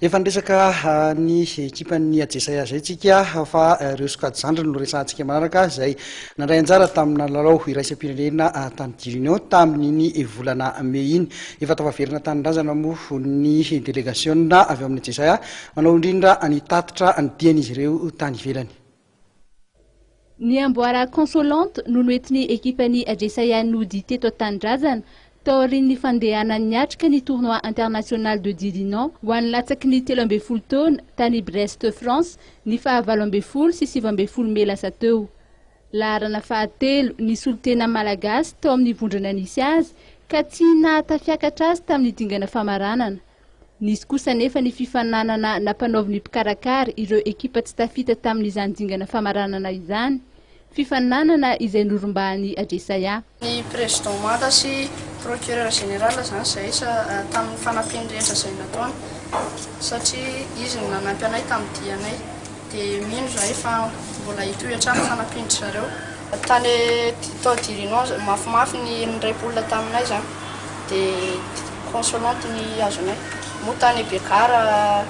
Efa niresaka ny ekipan'ny Ajesaia izay tsika fa ireo sokajy zandriny no resahantsika manaraka, izay nandray anjara tamina lalao iraisam-pirenena tany Dirinon tamin'iny volana mey iny. Efa tafaverina tanindrazana moa ny delegasiona avy ao amin'ny Ajesaia manao indrindra ny tatitra ny dian'izy ireo tany ivelany. Ny amboara Consolante no noentin'ny ekipan'ny Ajesaia nody teto an-tanindrazana taorian'ny fandehanany niatrika ny Tournoi International de Dirinon ho an'ny latsaky ny 13 taona tany Brest France ny faha-18 sy 19 mey lasa teo. Laharana fahatelo ny solontena malagasy tao amin'ny vondrona nisy azy ka tsy nahatafiakatra azy tamin'ny dingana famaranana. Nisy kosa nefa ny fifaninanana nampanaovin'ny mpikarakara ireo ekipa tsy tafita tamin'izany dingana famaranana izany, fifaninanana izay norombahan'ny Ajesaia. Ny président Manda sy procureur général zany zay tamin'ny fanampiany rehetra izay nataony, satria izy no nanampy anay tamin'ny dianay, dia mino zahay fa mbola hitohy hatrany ny fanampian-dry zareo. Tany tao Dirinon mafimafy ny niray poule taminay zany, dia Consolante ny azonay. Moa tany Bekara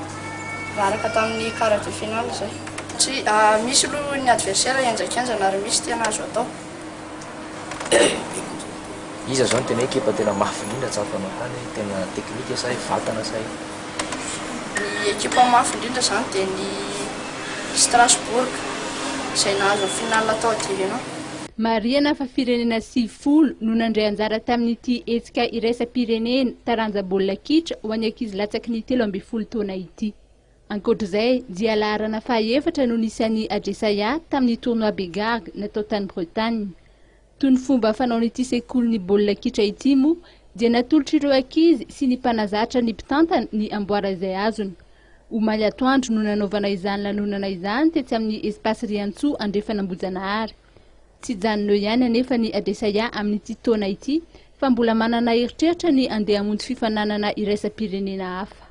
raraka tamin'ny quart de finale zay, satria misy aloha ny adversaire henjakenjana ary misy tena azo atao. Iza zao no tena hoe ekipa tena mafy indrindra tsapanao tany, hoe tena teknika sa hoe vatana sa hoe? Ny ekipa mafy indrindra zany dia ny Strasbourg izay nahazo ny finale tao Dirinon. Marihana fa firenena 90 no nandray anjara tamin'ity hetsika iraisam-pirenena taranja baolina kitra ho an'ny ankizy latsaky ny 13 taona ity. Ankoatr'izay dia laharana fahaefatra no nisan'ny Ajesaia tamin'ny tournoi Bégargue natao tany Bretagne. Toy ny fomba fanaon'ity sekolin'ny baolina kitra ity moa dia natolotr'ireo ankizy sy ny mpanazatra ny mpitantana ny amboara izay azony. Omaly atoandro no nanaovana izany lanonana izany tetsy amin'ny Espace Riantsoa Andrefan'Ambohijanahary. Tsy janona eo ihany anefa ny Ajesaia amin'ity taona ity fa mbola manana eritreritra ny andeha hamonjy fifaninanana iraisam-pirenena hafa.